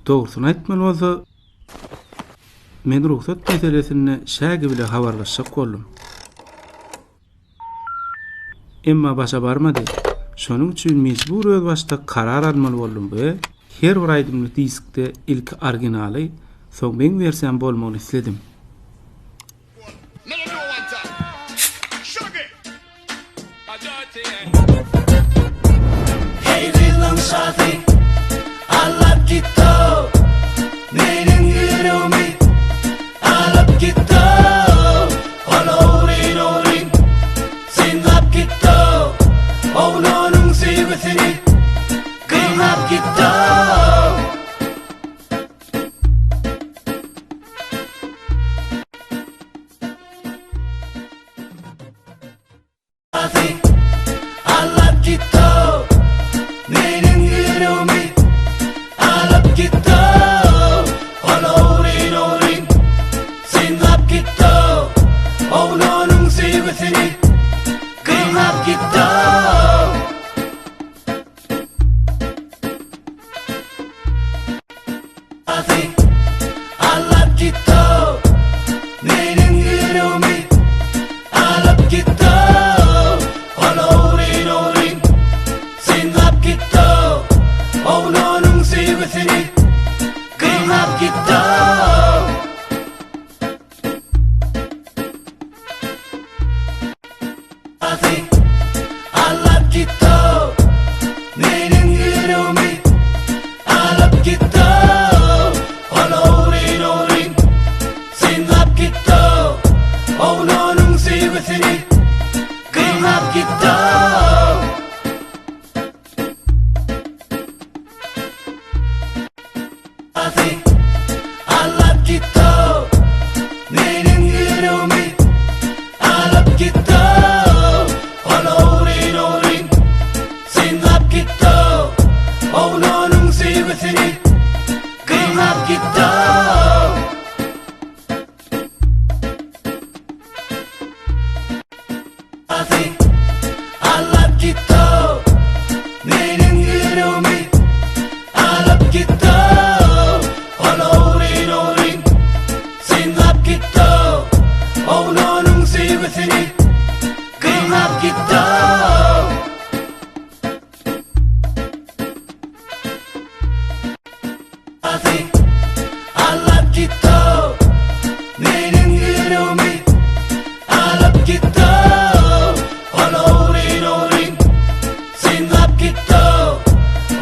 Dogrusyny aýtmaly bolsa, men rugsat meselesinde Şägi bile habarlaşjak boldum. Emma başa barmady. Şonuň üçin mejbur özbaşdak karar almaly boldum we her bir aýdymly diskde ilki originaly, soň meň wersiýam bolmagyny isledim. Hey gyzlaň şasy Allap gitdi-ow Meniň ýüregimi Alyp gitdi-ow Ol ogryn-ogryn Synlap gitdi-ow Oglanyň söýgüsini Gynap gitdi-ow. Allap gitdi-ow, meniň ýüregimi alyp gitdi-ow. Ol ogryn-ogryn synlap gitdi-ow, oglanyň söýgüsini gynap gitdi-ow. Allap gitdi-ow, meniň ýüregimi alyp gitdi-ow. Ol ogryn-ogryn synlap gitdi-ow, oglanyň söýgüsini gynap gitdi-ow. Allap gitdi-ow, meniň ýüregimi alyp gitdi-ow. Ol ogryn-ogryn synlap gitdi-ow, oglanyň söýgüsini gynap gitdi-ow. Allap gitdi-ow, meniň ýüregimi alyp gitdi-ow. Ol ogryn-ogryn synlap gitdi-ow, oglanyň söýgüsini gynap gitdi-ow. Allap gitdi-ow, meniň ýüregimi alyp gitdi-ow. Ol ogryn-ogryn synlap gitdi-ow, oglanyň söýgüsini gynap gitdi-ow. Allap gitdi-ow, meniň ýüregimi alyp gitdi-ow. Ol ogryn-ogryn synlap gitdi-ow,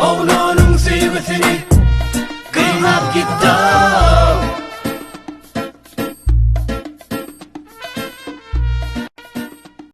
oglanyň söýgüsini gynap gitdi-ow.